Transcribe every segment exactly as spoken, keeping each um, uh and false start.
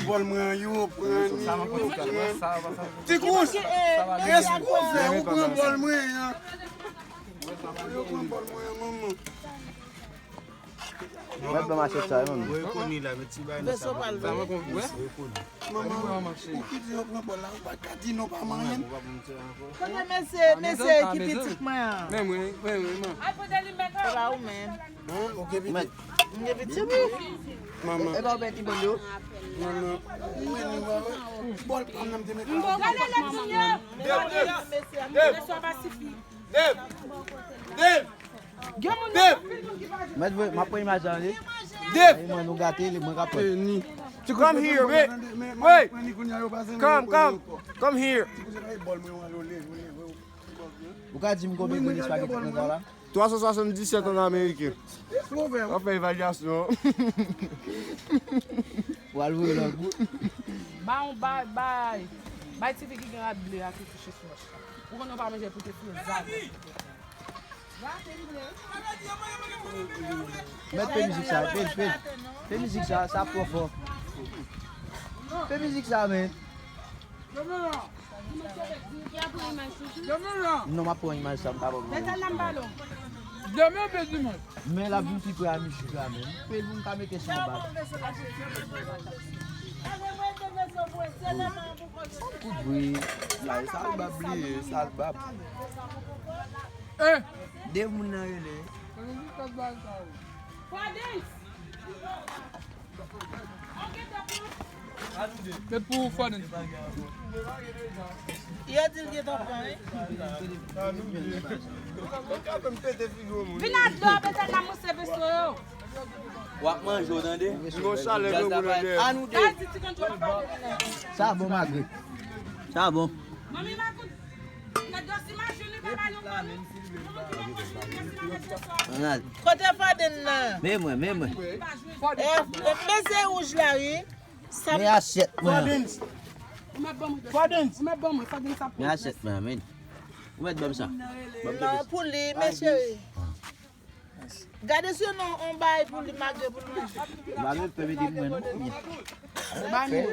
Bòl mwen yo pran li, yo pran. Ti kous, eskize, ou pran bòl mwen an. Yo pran bòl mwen an, manman. Mwen ban m asyèt sa, manman. Mwen koni la, men ti bagay nan sa. Manman, ou ki di yo pran bòl la, ou pa ka di non, pa manyen. Kote mesye, mesye ki pitit mwen an? Men mwen, men mwen, man. Al poze li mèt. Se pa ou menm. Hein? Ok, pitit. Mwen pitit, wi. Manman. E pa ou menm ki ban yo? Manman. Mwen, mwen, mwen. Bòl pa m nan, m te met. Gade lòt moun yo. Dev, Dev, Dev. Mesye, mesye, pa sifi. Dev! Dev! Gen moun, gen anpil moun ki pa jwenn. Mèt vre, m ap pran imaj la, tande. Dev! Ay, mwen, nou gate, li, mwen ka pran. Come here, wait. Wait. Come, come. Come here. Ou ka di m konbyen grenn espageti nan sa la? Twa san swasanndisèt an ameriken. W ap fè evalyasyon. W al voye lòt bout. Ba yon bay, bay. Bay ti fi ki gen rad ble a ki kouche sou wòch la. Ou konnen w pa manje pou te fè zag. Mèt pe mizik sa, pe, pe. Pe mizik sa, sa twò fò. Pe mizik sa, men. Non, m ap pran imaj sa, m pa pran. Men l ap vin pi pre a mizik la, men. Pe pou m ka mete sou anba. Kout bri. Sa, sa l bab li ye, sa l bab. Eh! De moun nan rele. Se pou Fòdens. Yo di l gen tanpon, wi. Vin a dò, petèt n a mouse veso yo. W ap manje, w tande? Yon chalè gen moun nan dèyè. Sa bon, Magri. Sa bon. Kote Fòdens nan? Men mwen, men mwen. E, men se wouj la, wi. Men asyèt mwen. Fòdens. Fòdens. Men asyèt mwen, men. Ou mèt ban m sa. Ban m kite sa. Pou li, men cheri. Gade si non on bay pou li, Magri, pou l manje. Magri, pèmete mwen, non? Bay mwen.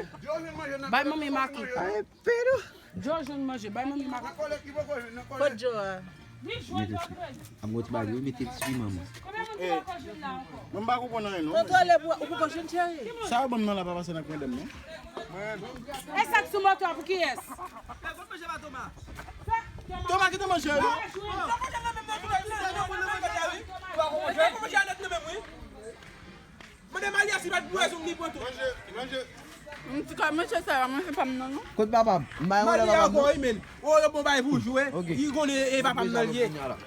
Bay manmi Maki. Ay, Pedro. Joe jwenn manje, bay manmi Maki. Kot Joe a? Mete ti. Ap gon ti bagay, mete ti piman, man. Mwen pa konprann anyen, non. Kontwole pou ou poko jwenn cheri. Sa yo ban m nan la pa pase nan kwen dèm, non. E sa k sou moto a pou kiyès? Toma, kite manje yo. Mande Malia si pa t pwazon li pran tou. Manje, manje. M ti ka manje sa, manje pa m nan, non. Kot papa m? M bay wè papa m, non. Malia, men. O, yo bon bay pou jwe. Ok. Li konnen e papa m nan li ye.